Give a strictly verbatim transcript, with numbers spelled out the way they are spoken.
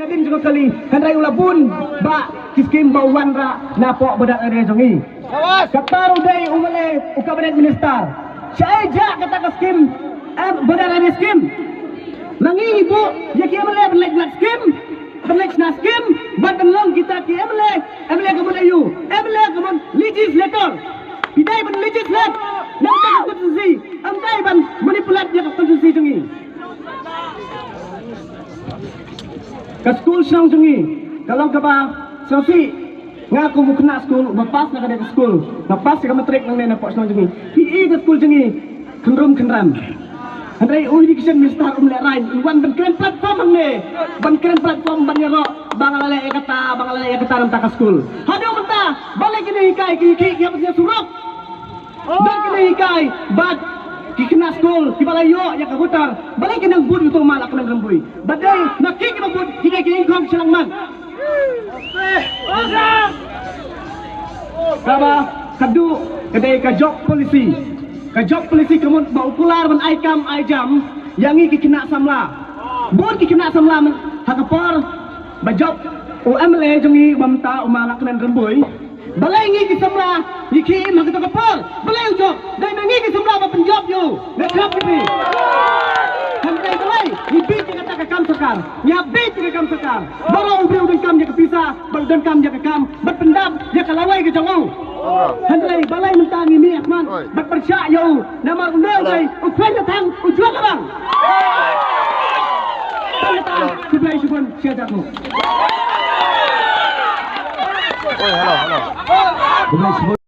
Nadin jong ka kali, hynrei u la bun ba ki skim ba u wanrah na poh border area jong ngi. Kata ruh dei u mlei u cabinet minister. Shaei jia kata ka skim, eh, border area skim. Ma ngi ngi buh ïa ki M L A ban leit na skim, ban leit na skim, bad ban long kita ki M L A, M L A ka mut aïu, M L A ka mut legislator. Phi dei ban legislate na ka constituency, ym dei ban manipulate ïa ka constituency jong ngi. Ka skul shnong jong ngi ka long kaba sngewsih. Nga kum u khynnah skul ba pass na ka dei ka skul, ba pass ïa ka matric nangne na poh shnong jong ngi. Phi i ka skul jong ngi khynrum khynram. Hynrei u education minister um lehraiñ, u wan ban kren platform hangne, ban kren platform ban ïaroh ba nga la leh ïa kata, ba nga la leh ïa kata na bynta ka skul. Haduh mynta balei kine hikai ki ki ki ïa pynïaid surok. Don kine hikai bad ki khynnah skul kiba la ïoh ïa ka voter, balei ki nang bud ïa uto u Ma Lahkmen Rymbui? Ba dei na ki kiba bud ki dei ki ïingkhong shyllangmat. Kaba khatduh ka dei ka job policy. Ka job policy ka mut ba u kular ban ai kam ai jam ïa ngi ki khynnah samla. Bun ki khynnah samla myn ha ka por ba jop u M L A jong ngi ba mynta u Ma Lahkmen Rymbui. Balei ngi ki samla ngi khie im ha kato ka por? Balei u jop? Dei ma ngi ki samla ba pynjop ïa u. Nga khap ïa phi. Hynrei balei ngi bieit ïa kata ka kam sorkar? Ngi hap bieit ïa ka kam sorkar. Baroh u briew u donkam ïa ka pisa, bad u donkam ïa ka kam, bad pyndap ïa ka lawei ka jong u. Hynrei balei mynta ngi mih ha khmat bad pyrshah ïa u? Namar une u dei u khwai ka thang u juak ka bang. Tang kata, khublei shibun, shia jakhong. Oi, hello, hello. Khublei shibun.